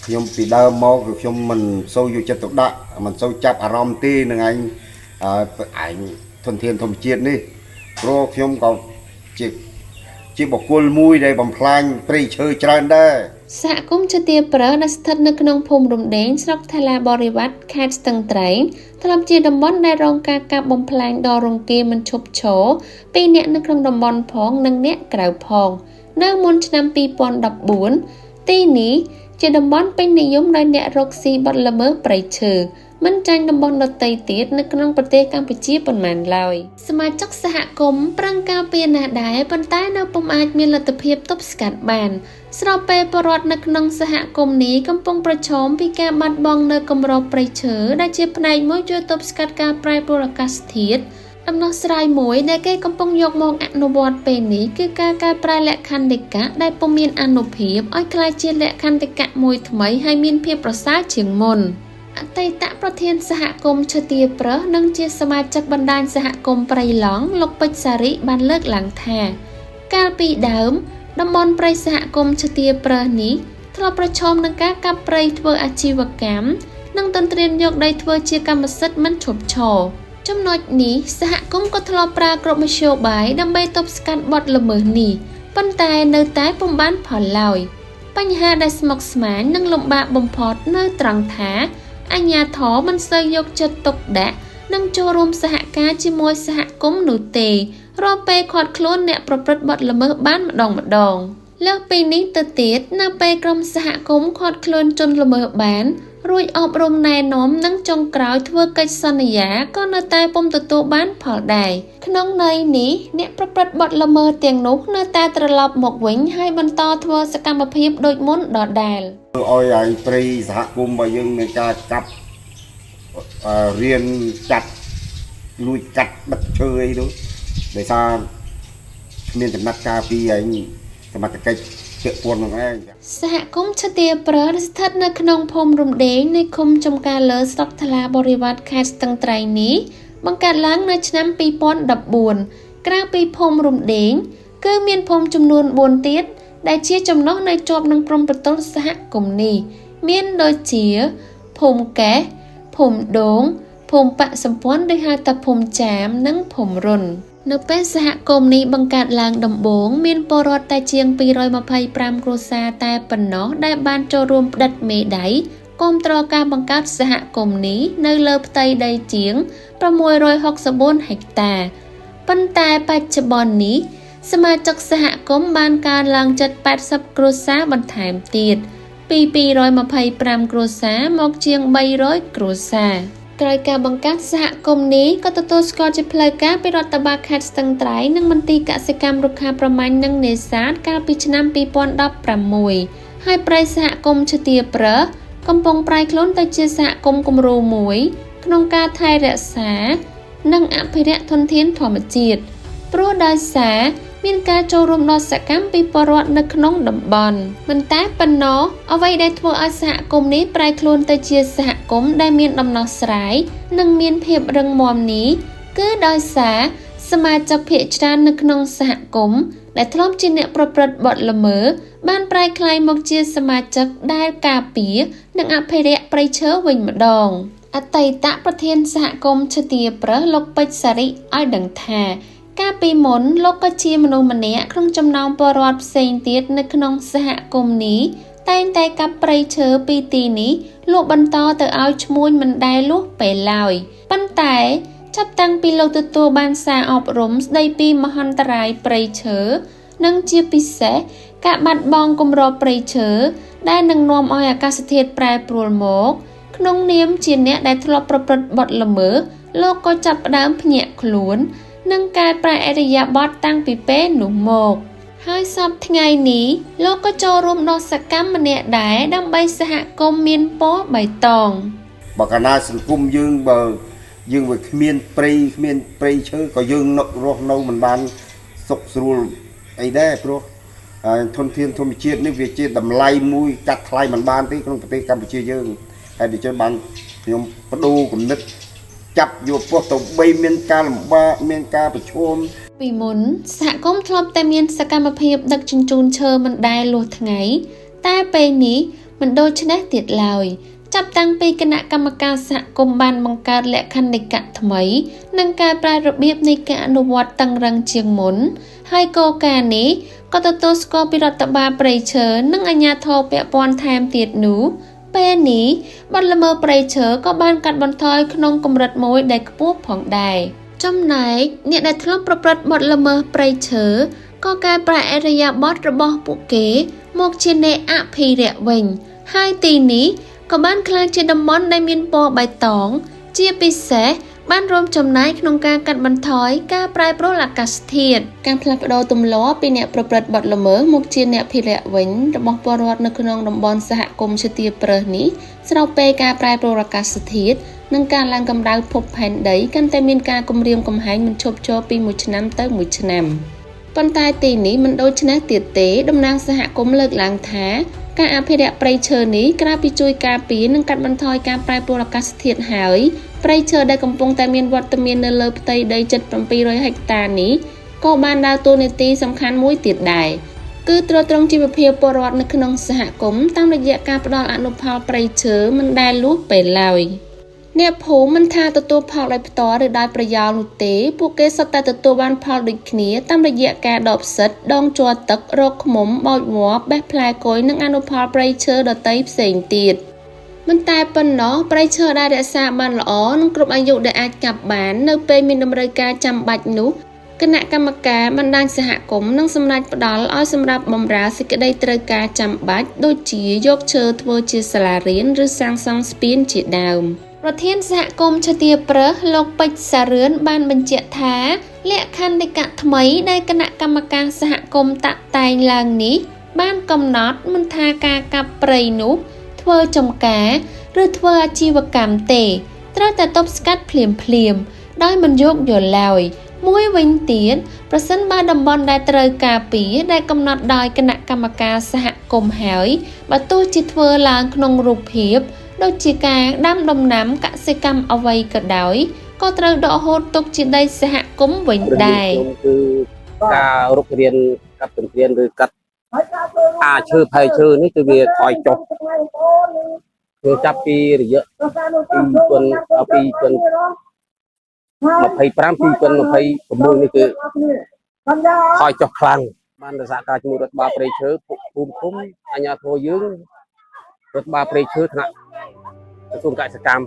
ខ្ញុំពីដើមមកគឺខ្ញុំមិនសូវយកចិត្តទុកដាក់មិនសូវចាប់អារម្មណ៍ទេនឹងឯងអឺឯងធនធានធម្មជាតិនេះព្រោះខ្ញុំក៏ជាជាបុគ្គលមួយដែលបំផ្លាញព្រៃឈើច្រើនដែរ សហគមន៍ឈើទាលប្រើសដែលស្ថិតនៅក្នុងភូមិរំដេងស្រុកថាឡាបរិវ៉ាត់ខេត្តស្ទឹងត្រែងធ្លាប់ជាតំបន់ដែលរងការកាប់បំផ្លាញដ៏រង្គៀមិនឈប់ឈរពីអ្នកនៅក្នុងតំបន់ផងនិងអ្នកក្រៅផង នៅមុនឆ្នាំ2014ទីនេះជាតំបន់ពេញនិយមដោយអ្នករកស៊ីបទល្មើសព្រៃឈើមិនចាញ់តំបន់ដទៃទៀតនៅក្នុងប្រទេសកម្ពុជាប៉ុន្មានឡើយសមាជិកសហគមន៍ប្រឹងការពារណាស់ដែរប៉ុន្តែនៅពុំអាចមានលទ្ធភាពទប់ស្កាត់បាន ស្របពេលពលរដ្ឋនៅក្នុងសហគមន៍នេះកំពុងប្រឈមពីការបាត់បង់នៅគម្របព្រៃឈើដែលជាផ្នែកមួយជួយទប់ស្កាត់ការប្រែប្រួលអាកាសធាតុដំណោះស្រាយមួយដែលគេកំពុងយកមកអនុវត្តពេលនេះគឺការកែប្រែលក្ខន្តិកៈដែលពុំមានអានុភាពឲ្យក្លាយជាលក្ខន្តិកៈមួយថ្មីហើយមានភាពប្រសើរជាងមុនអតីតប្រធានសហគមន៍ឈើទាលប្រើសនិងជាសមាជិកបណ្ដាញសហគមន៍ព្រៃឡង់លោកពេជ្រសារិបានលើកឡើងថាកាលពីដើមតំបន់ព្រៃសហគមន៍ឈើទាលប្រើសនេះធ្លាប់ប្រឈមនឹងការកាប់ព្រៃធ្វើអាជីវកម្មនិងទន្ទ្រានយកដីធ្វើជាកម្មសិទ្ធិមិនឈប់ឈរចំណុចនេះសហគមន៍ក៏ធ្លាប់ប្រើគ្រប់មធ្យោបាយដើម្បីទប់ស្កាត់បទល្មើសនេះប៉ុន្តែនៅតែពុំបានផលឡើយបញ្ហាដែលស្មុគស្មាញនិងលំបាកបំផុតនៅត្រង់ថាអាជ្ញាធរមិនសូវយកចិត្តទុកដាក់និងចូលរួមសហការជាមួយសហគមន៍នោះទេរាល់ពេលឃាត់ខ្លួនអ្នកប្រព្រឹត្តបទល្មើសបានម្ដងម្ដងលើសពីនេះទៅទៀតនៅពេលក្រុមសហគមន៍ឃាត់ខ្លួនជនល្មើសបានរួចអប់រំណែនាំនិងចុងក្រោយធ្វើកិច្ចសន្យាក៏នៅតែពុំទទួលបានផលដែរក្នុងន័យនេះអ្នកប្រព្រឹត្តបទល្មើសទាំងនោះនៅតែត្រឡប់មកវិញហើយបន្តធ្វើសកម្មភាពដូចមុនដដែល ឲ្យឯងព្រៃសហគមន៍របស់យើងមានការកាប់រៀនចាត់លួចកាត់ដឹកឈើអីនោះដោយសារគ្មានចំណាត់ការពីឯងសមត្ថកិច្ចពាក់ព័ន្ធនឹងឯង សហគមន៍ឈើទាលប្រើសស្ថិតនៅក្នុងភូមិរំដេងនៃឃុំចំការលើស្រុកថ្លាបរិវ៉ាត់ខេត្តស្ទឹងត្រែងនេះបង្កើតឡើងនៅឆ្នាំ2014ក្រៅពីភូមិរំដេងគឺមានភូមិចំនួន4ទៀតដែលជាចំណុះនៅជាប់នឹងព្រំប្រទល់សហគមន៍នេះមានដូចជាភូមិកេះភូមិដូងភូមិបកសម្ព័ន្ធឬហៅថាភូមិចាមនិងភូមិរុននៅពេលសហគមន៍នេះបង្កើតឡើងដំបូងមានពលរដ្ឋតែជាង225គ្រួសារតែប៉ុណ្ណោះដែលបានចូលរួមផ្ដិតមេដៃគាំទ្រការបង្កើតសហគមន៍នេះនៅលើផ្ទៃដីជាង664ហិកតាប៉ុន្តែបច្ចុប្បន្ននេះសមាជិកសហគមន៍បានកើនឡើងជិត80គ្រួសារបន្ថែមទៀតពី225គ្រួសារមកជាង300គ្រួសារក្រោយការបង្កើតសហគមន៍នេះក៏ទទួលស្គាល់ជាផ្លូវការពីរដ្ឋបាលខេត្តស្ទឹងត្រែងនិងមន្ទីរកសិកម្មរុក្ខាប្រមាញ់និងនេសាទកាលពីឆ្នាំ2016ហើយព្រៃសហគមន៍ឈើទាលប្រើសកំពុងប្រែខ្លួនទៅជាសហគមន៍គំរូមួយក្នុងការថែរក្សានិងអភិរក្សធនធានធម្មជាតិព្រោះដោយសារមានការចូលរួមដ៏សកម្មពីពលរដ្ឋនៅក្នុងតំបន់មិនតែប៉ុណ្ណោះអ្វីដែលធ្វើឲ្យសហគមន៍នេះប្រែខ្លួនទៅជាសហគមន៍ដែលមានដំណោះស្រាយនិងមានភាពរឹងមាំនេះគឺដោយសារសមាជិកភាគច្រើននៅក្នុងសហគមន៍ដែលធ្លាប់ជាអ្នកប្រព្រឹត្តបទល្មើសបានប្រែក្លាយមកជាសមាជិកដែលការពារនិងអភិរក្សព្រៃឈើវិញម្ដងអតីតប្រធានសហគមន៍ឈើទាលប្រើសលោកពេជ្រសារិឲ្យដឹងថាកាលពីមុនលោកក៏ជាមនុស្សម្នាក់ក្នុងចំណោមពលរដ្ឋផ្សេងទៀតនៅក្នុងសហគមន៍នេះតែងតែកាប់ព្រៃឈើពីទីនេះលក់បន្តទៅឲ្យឈ្មួញមិនដែលលួសពេលឡើយប៉ុន្តែចាប់តាំងពីលោកទទួលបានសារអប់រំស្ដីពីមហន្តរាយព្រៃឈើនិងជាពិសេសការបាត់បង់គម្របព្រៃឈើដែលនឹងនាំឲ្យអាកាសធាតុប្រែប្រួលមកក្នុងនាមជាអ្នកដែលធ្លាប់ប្រព្រឹត្តបទល្មើសលោកក៏ចាប់ផ្ដើមភ្ញាក់ខ្លួននិងកែប្រែឥរិយាបថតាំងពីពេលនោះមកហើយសព្វថ្ងៃនេះលោកក៏ចូលរួមដ៏សកម្មម្នាក់ដែរដើម្បីសហគមន៍មានពណ៌បៃតង បើកាលណាសង្គមយើងបើយើងវាគ្មានព្រៃគ្មានព្រៃឈើក៏យើងរស់នៅមិនបានសុខស្រួលអីដែរព្រោះធនធានធម្មជាតិនេះវាជាតម្លៃមួយកាត់ថ្លៃមិនបានទេក្នុងប្រទេសកម្ពុជាយើងហើយដូច្នេះបានខ្ញុំបដូរគំនិតចាប់យកពោះទៅបីមានការលំបាកមានការប្រឈម ពីមុនសហគមន៍ធ្លាប់តែមានសកម្មភាពដឹកជញ្ជូនឈើមិនដែលលួសថ្ងៃតែពេលនេះ មិនដូច្នេះទៀតឡើយចាប់តាំងពីគណៈកម្មការសហគមន៍បានបង្កើតលក្ខន្តិកៈថ្មីនិងកែប្រែរបៀបនៃការអនុវត្តតឹងរឹងជាងមុនហើយគោលការណ៍នេះក៏ទទួលស្គាល់ពីរដ្ឋបាលព្រៃឈើនិងអាជ្ញាធរពាក់ព័ន្ធថែមទៀតនោះពេលនេះបទល្មើសព្រៃឈើក៏បានកាត់បន្ថយក្នុងកម្រិតមួយដែលខ្ពស់ផងដែរចំណែកអ្នកដែលធ្លាប់ប្រព្រឹត្តបទល្មើសព្រៃឈើក៏កែប្រែឥរិយាបថរបស់ពួកគេមកជាអ្នកអភិរក្សវិញហើយទីនេះក៏បានក្លាយជាតំបន់ដែលមានពណ៌បៃតងជាពិសេសបានរួមចំណែកក្នុងការកាត់បន្ថយការប្រែប្រួលអាកាសធាតុការផ្លាស់ប្ដូរទម្លាប់ពីអ្នកប្រព្រឹត្តបទល្មើសមកជាអ្នកភិរក្សវិញរបស់ពលរដ្ឋនៅក្នុងតំបន់សហគមន៍ឈទាព្រឹសនេះស្របពេលការប្រែប្រួលអាកាសធាតុនិងការឡើងកម្ដៅភពផែនដីកាន់តែមានការគំរាមកំហែងមិនឈប់ឈរពីមួយឆ្នាំទៅមួយឆ្នាំប៉ុន្តែទីនេះមិនដូច្នេះទៀតទេតំណាងសហគមន៍លើកឡើងថាការអភិរក្សព្រៃឈើនេះក្រៅពីជួយការពារនិងកាត់បន្ថយការប្រែប្រួលអាកាសធាតុហើយព្រៃឈើដែលកំពុងតែមានវត្តមាននៅលើផ្ទៃដីជិត700ហិកតានេះក៏បានដើរតួនាទីសំខាន់មួយទៀតដែរគឺទ្រទ្រង់ជីវភាពពលរដ្ឋនៅក្នុងសហគមន៍តាមរយៈការផ្ដល់អនុផលព្រៃឈើមិនដែលលួសពេលឡើយអ្នកភូមិមិនថាទទួលផលដោយផ្ទាល់ឬដោយប្រយោលនោះទេពួកគេសុទ្ធតែទទួលបានផលដូចគ្នាតាមរយៈការដកផ្សិតដងជ័រទឹករកឃ្មុំបោចវល្លិបេះផ្លែគុយនិងអនុផលព្រៃឈើដទៃផ្សេងទៀតមិនតែប៉ុណ្ណោះព្រៃឈើដែលរក្សាបានល្អនិងគ្រប់អាយុដែលអាចកាប់បាននៅពេលមានតម្រូវការចាំបាច់នោះគណៈកម្មការបណ្ដាញសហគមន៍នឹងសម្រេចផ្ដល់ឲ្យសម្រាប់បម្រើសេចក្តីត្រូវការចាំបាច់ដូចជាយកឈើធ្វើជាសាលារៀនឬសាងសង់ស្ពានជាដើមប្រធានសហគមន៍ឈទាព្រឹសលោកពេជ្រសារឿនបានបញ្ជាក់ថាលក្ខន្តិកៈថ្មីដែលគណៈកម្មការសហគមន៍តាក់តែងឡើងនេះបានកំណត់មិនថាការកាប់ព្រៃនោះធ្វើចំការឬធ្វើអាជីវកម្មទេត្រូវតែទប់ស្កាត់ភ្លាមៗដោយមិនយោគយល់ឡើយមួយវិញទៀតប្រសិនបើតំបន់ដែលត្រូវការពារដែលកំណត់ដោយគណៈកម្មការសហគមន៍ហើយបើទោះជាធ្វើឡើងក្នុងរូបភាពដូចជាការដាំដំណាំកសិកម្មអ្វីក៏ដោយក៏ត្រូវដកហូតទុកជាដីសហគមន៍វិញដែរគឺការរុករានកាត់ទន្ទ្រានឬកាត់អាឈើផែឈើនេះគឺវាថយចុះគឺចាប់ពីរយៈ2025 2026នេះគឺថយចុះខ្លាំងបានសហការជាមួយរដ្ឋបាលព្រៃឈើភូមិឃុំអាជ្ញាធរយើងរដ្ឋបាលព្រៃឈើថ្នាក់ក្រសួងកសិកម្ម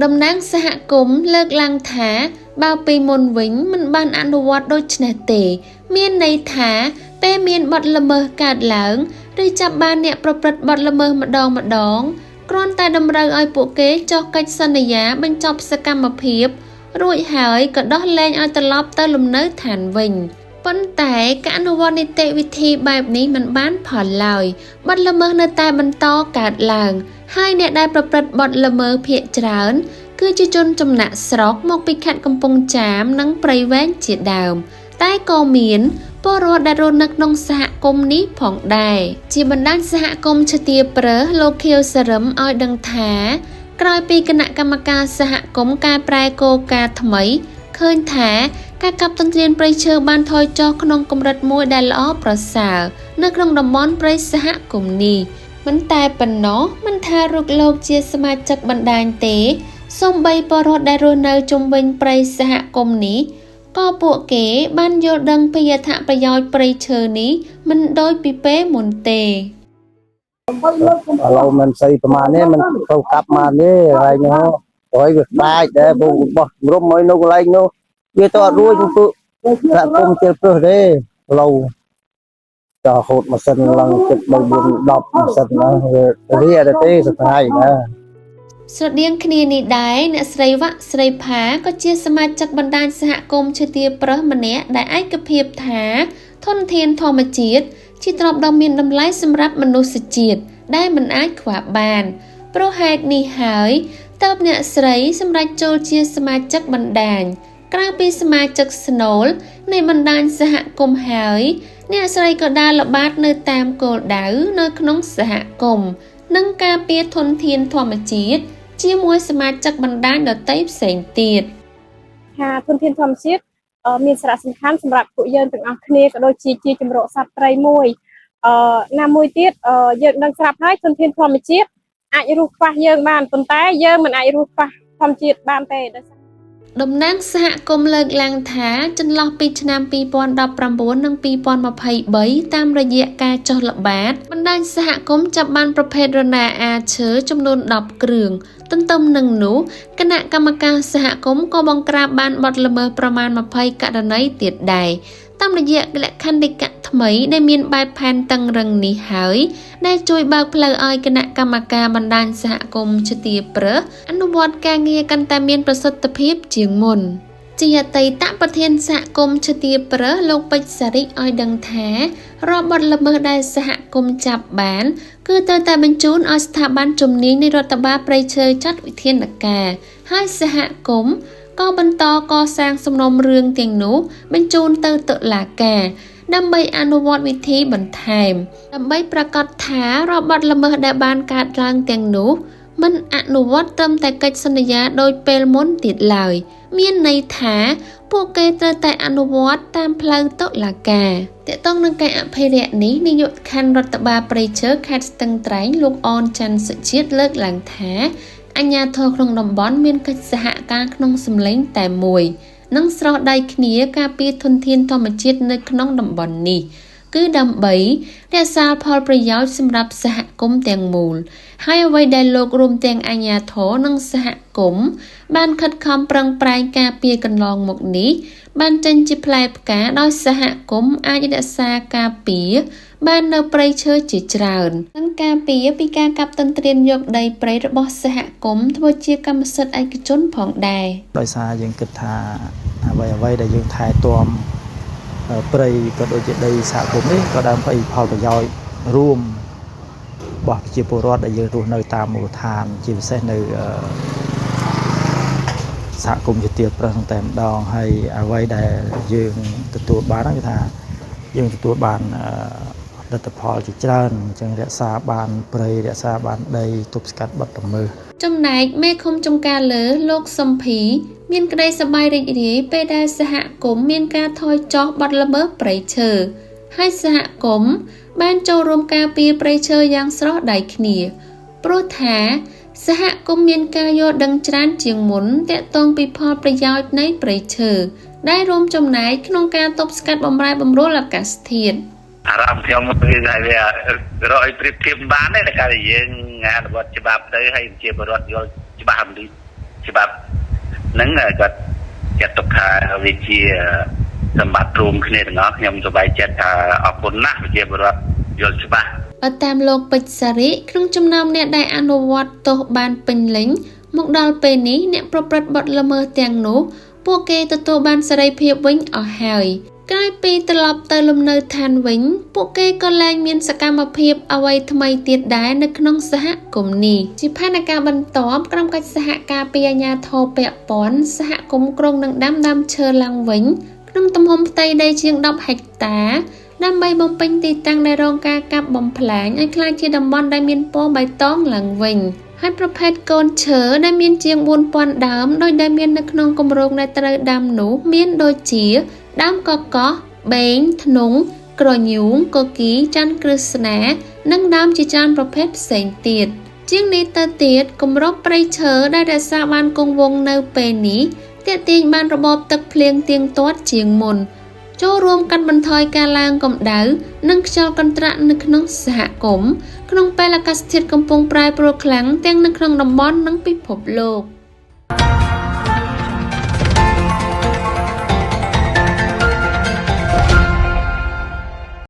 តំណាងសហគមន៍លើកឡើងថាបើពីមុនវិញមិនបានអនុវត្តដូច្នេះទេមានន័យថាពេលមានបទល្មើសកើតឡើងឬចាប់បានអ្នកប្រព្រឹត្តបទល្មើសម្ដងម្ដងគ្រាន់តែតម្រូវឲ្យពួកគេចុះកិច្ចសន្យាបញ្ចប់សកម្មភាពរួចហើយក៏ដោះលែងឲ្យត្រឡប់ទៅលំនៅឋានវិញប៉ុន្តែការអនុវត្តនីតិវិធីបែបនេះមិនបានផលឡើយបទល្មើសនៅតែបន្តកើតឡើងហើយអ្នកដែលប្រព្រឹត្តបទល្មើសភាគច្រើនគឺជាជនចំណាកស្រុកមកពីខេត្តកំពង់ចាមនិងព្រៃវែងជាដើមតែក៏មានពលរដ្ឋដែលរស់នៅក្នុងសហគមន៍នេះផងដែរជាបណ្ដាញសហគមន៍ឈទាព្រឹសលោកខៀវសរឹមឲ្យដឹងថាក្រោយពីគណៈកម្មការសហគមន៍កែប្រែគោលការណ៍ថ្មីឃើញថាការកាប់ទន្ទ្រានព្រៃឈើបានថយចុះក្នុងកម្រិតមួយដែលល្អប្រសើរនៅក្នុងតំបន់ព្រៃសហគមន៍នេះមិនតែប៉ុណ្ណោះមិនថារូបលោកជាសមាជិកបណ្ដាញទេសូម្បីពលរដ្ឋដែលរស់នៅជុំវិញព្រៃសហគមន៍នេះក៏ពួកគេបានយល់ដឹងពីអត្ថប្រយោជន៍ព្រៃឈើនេះមិនដូចពីពេលមុនទេឥឡូវមិនស្អីប្រហែលនេះមិនទៅកាប់មកទេហើយនោះហើយវាខ្លាចដែរពូបោះរំឲ្យនៅកន្លែងនោះវាទៅអត់រួចពួកសហគមន៍ជិលព្រឹសទេឥឡូវចោហូតម៉ាស៊ីនឡើងជិត3 4 10ម៉ាស៊ីនណាវាអត់ទេសថ្ងៃណាស្រដៀងគ្នានេះដែរអ្នកស្រីវ៉ាក់ស្រីផាក៏ជាសមាជិកបណ្ដាញសហគមន៍ឈទាព្រឹសម្នាក់ដែលឯកភាពថាធនធានធម្មជាតិជាទ្រព្យដ៏មានតម្លៃសម្រាប់មនុស្សជាតិដែលមិនអាចខ្វះបានព្រោះហេតុនេះហើយទើបអ្នកស្រីសម្រេចចូលជាសមាជិកបណ្ដាញក្រៅពីសមាជិកស្នូលនៃបណ្ដាញសហគមន៍ហើយអ្នកស្រីក៏ដើរល្បាតនៅតាមគោលដៅនៅក្នុងសហគមន៍និងការពារធនធានធម្មជាតិជាមួយសមាជិកបណ្ដាញដទៃផ្សេងទៀតថាធនធានធម្មជាតិមានសារៈសំខាន់សម្រាប់ពួកយើងទាំងអស់គ្នាក៏ដូចជាជម្រកសត្វព្រៃមួយ ណាមួយទៀតយើងដឹងស្រាប់ហើយធនធានធម្មជាតិអាចរស់ខ្វះយើងបានប៉ុន្តែយើងមិនអាចរស់ខ្វះធម្មជាតិបានទេដោយសារ តំណាងសហគមន៍លើកឡើងថាចន្លោះពីឆ្នាំ2019និង2023តាមរយៈការចុះល្បាតបណ្ដាញសហគមន៍ចាប់បានប្រភេទរណាអាឈើចំនួន10គ្រឿងទន្ទឹមនឹងនោះគណៈកម្មការសហគមន៍ក៏បង្ក្រាបបានបទល្មើសប្រមាណ20ករណីទៀតដែរតាមរយៈលក្ខន្តិកៈថ្មីដែលមានបែបផែនតឹងរឹងនេះហើយដែលជួយបើកផ្លូវឲ្យគណៈកម្មការបណ្ដាញសហគមន៍ឈទាព្រឹសអនុវត្តការងារកាន់តែមានប្រសិទ្ធភាពជាងមុនជាអតីតប្រធានសហគមន៍ឈទាព្រឹសលោកពេជ្រសារិកឲ្យដឹងថារាល់បទល្មើសដែលសហគមន៍ចាប់បានគឺត្រូវតែបញ្ជូនឲ្យស្ថាប័នជំនាញនៃរដ្ឋបាលព្រៃឈើចាត់វិធានការហើយសហគមន៍ក៏បន្តកសាងសំណុំរឿងទាំងនោះបញ្ជូនទៅតុលាការដើម្បីអនុវត្តវិធីបន្ថែមដើម្បីប្រាកដថារាល់បទល្មើសដែលបានកើតឡើងទាំងនោះមិនអនុវត្តត្រឹមតែកិច្ចសន្យាដោយពេលមុនទៀតឡើយមានន័យថាពួកគេត្រូវតែអនុវត្តតាមផ្លូវតុលាការទាក់ទងនឹងការអភិរក្សនេះនាយកខណ្ឌរដ្ឋបាលព្រៃឈើខេត្តស្ទឹងត្រែងលោកអនច័ន្ទសុជាតិលើកឡើងថាអាជ្ញាធរក្នុងតំបន់មានកិច្ចសហការក្នុងសម្លេងតែមួយនិងស្រោះដៃគ្នាការពារធនធានធម្មជាតិនៅក្នុងតំបន់នេះគឺដើម្បីរក្សាផលប្រយោជន៍សម្រាប់សហគមន៍ទាំងមូលហើយអ្វីដែលលោករួមទាំងអាជ្ញាធរនិងសហគមន៍បានខិតខំប្រឹងប្រែងការពារកន្លងមកនេះបានចេញជាផ្លែផ្កាដោយសហគមន៍អាចរក្សាការពារបាននៅព្រៃឈើជាច្រើននិងការពារពីការកាប់ទន្ទ្រានយកដីព្រៃរបស់សហគមន៍ធ្វើជាកម្មសិទ្ធិឯកជនផងដែរដោយសារយើងគិតថាអ្វីៗដែលយើងថែទាំព្រៃក៏ដូចជាដីសហគមន៍នេះក៏ដើម្បីផលប្រយោជន៍រួមរបស់ប្រជាពលរដ្ឋដែលយើងរស់នៅតាមមូលដ្ឋានជាពិសេសនៅសហគមន៍ជាទៀលប្រឹសតែម្ដងហើយអ្វីដែលយើងទទួលបានគឺថាយើងទទួលបានលទ្ធផលជាច្រើនអញ្ចឹងរក្សាបានព្រៃរក្សាបានដីទប់ស្កាត់បទល្មើសចំណែកមេឃុំចំការលើលោកសំភីមានក្តីសប្បាយរីករាយពេលដែលសហគមន៍មានការថយចុះបទល្មើសព្រៃឈើហើយសហគមន៍បានចូលរួមការពារព្រៃឈើយ៉ាងស្រស់ដៃគ្នាព្រោះថាសហគមន៍មានការយល់ដឹងច្រើនជាងមុនទាក់ទងពីផលប្រយោជន៍នៃព្រៃឈើដែលរួមចំណែកក្នុងការទប់ស្កាត់បម្រែបម្រួលអាកាសធាតុអារម្មណ៍ខ្ញុំគឺថាវារកឲ្យប្រៀបធៀបបានទេតែយើងអនុវត្តច្បាប់ទៅហើយជាពលរដ្ឋយល់ច្បាស់អំពីច្បាប់ហ្នឹងគាត់ចាត់ទុកថាវាជាសម្បត្តិរួមគ្នាទាំងអស់ខ្ញុំសប្បាយចិត្តថាអរគុណណាស់ប្រជាពលរដ្ឋយល់ច្បាស់បើតាមលោកពេជ្រសារិក្នុងចំណោមអ្នកដែលអនុវត្តទោសបានពេញលេញមកដល់ពេលនេះអ្នកប្រព្រឹត្តបទល្មើសទាំងនោះពួកគេទទួលបានសេរីភាពវិញអស់ហើយក្រោយពីត្រឡប់ទៅលំនៅឋានវិញពួកគេក៏លែងមានសកម្មភាពអ្វីថ្មីទៀតដែរនៅក្នុងសហគមន៍នេះជាផែនការបន្ទាប់ក្រុមកិច្ចសហការពីអាជ្ញាធរពាក់ព័ន្ធសហគមន៍ក្រុងនឹងដាំដើមឈើឡើងវិញក្នុងទំហំផ្ទៃដីជាង10ហិកតាដើម្បីបំពេញទីតាំងដែលរងការកាប់បំផ្លាញឲ្យក្លាយជាតំបន់ដែលមានពណ៌បៃតងឡើងវិញហើយប្រភេទកូនឈើដែលមានជាង4000ដើមដោយដែលមាននៅក្នុងគម្រោងដែលត្រូវដាំនោះមានដូចជាដើមកកោះបេងធ្នង់ក្រញូងកគីច័ន្ទគ្រឹស្នានិងដើមជាច្រើនប្រភេទផ្សេងទៀតជាងនេះទៅទៀតគម្របព្រៃឈើដែលរក្សាបានគង់វង្សនៅពេលនេះទាក់ទាញបានរបបទឹកភ្លៀងទៀងទាត់ជាងមុនចូលរួមកាត់បន្ថយការឡើងកម្ដៅនិងខ្យល់កន្ត្រាក់នៅក្នុងសហគមន៍ក្នុងពេលអាកាសធាតុកំពុងប្រែប្រួលខ្លាំងទាំងនៅក្នុងតំបន់និងពិភពលោក។